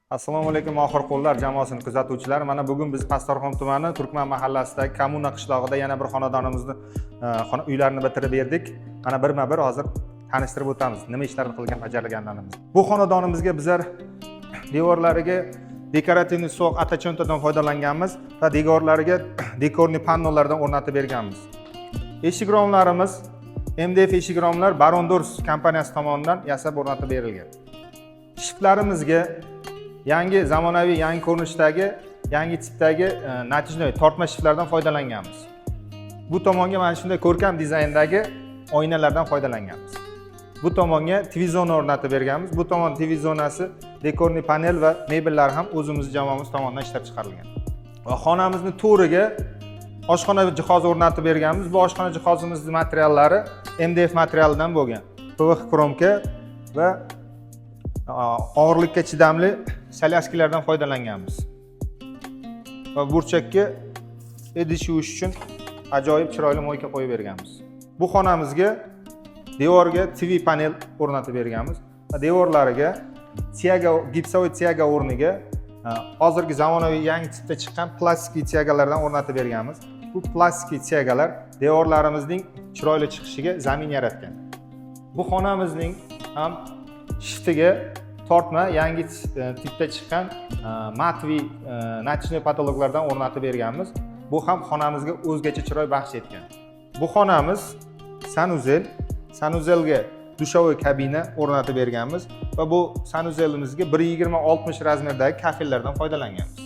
Assalomu alaykum, Mohir qo'llar jamoasini kuzatuvchilari. Mana bugun biz Pastdarg'om tumani, Turkman mahallasidagi Kommuna qishlog'ida yana bir xonadonimizni uylarini bitirib berdik. Mana birma bir hozir tanishtirib o'tamiz, nima ishlarni qilgan, bajarganlarimizni. Bu xonadonimizga bizlar devorlariga декоративный suvoq Ottochentodan foydalanganmiz va devorlariga декорный pannolardan o'rnatib berganmiz. Eshik romlarimiz MDF eshik romlar Baron Doors kompaniyasi tomonidan yasab o'rnatib berilgan. Shiftlarimizga yangi, zamonaviy, yangi ko'rinishdagi, yangi tipdagi натяжной tortma shiftlardan foydalanganmiz. Bu tomonga mana shunday ko'rkam dizayndagi oynalardan foydalanganmiz. Bu tomonga TV zona o'rnatib berganmiz. Bu tomon TV zonasi, декорный panel va mebellar ham o'zimiz jamoamiz tomonidan ishlab chiqarilgan. Va xonamizni to'riga oshxona jihozi o'rnatib berganmiz. Bu oshxona jihozimizni materiallari MDF materialidan bo'lgan PVH кромка va og'irlikka chidamli салазки lardan foydalanganmiz. Va burchakka idish yuvish uchun ajoyib chiroyli мойка qo'yib berganmiz. Bu xonamizga devorga TV panel o'rnatib berganmiz va devorlariga тяга, гипсовой тяга o'rniga hozirgi zamonaviy yangi tipda chiqqan plastik тяга lardan o'rnatib berganmiz. Bu plastik тяга lar devorlarimizning chiroyli chiqishiga zamin yaratgan. Bu xonamizning ham shiftiga tortma yangi tipda chiqqan матовый натяжной потолок lardan o'rnatib berganmiz. Bu ham xonamizga o'zgacha chiroy baxsh etgan. Bu xonamiz санузел, санузел ga душевой kabina o'rnatib berganmiz va bu санузел imizga 1,20 60 размер dagi kafellardan foydalanganmiz.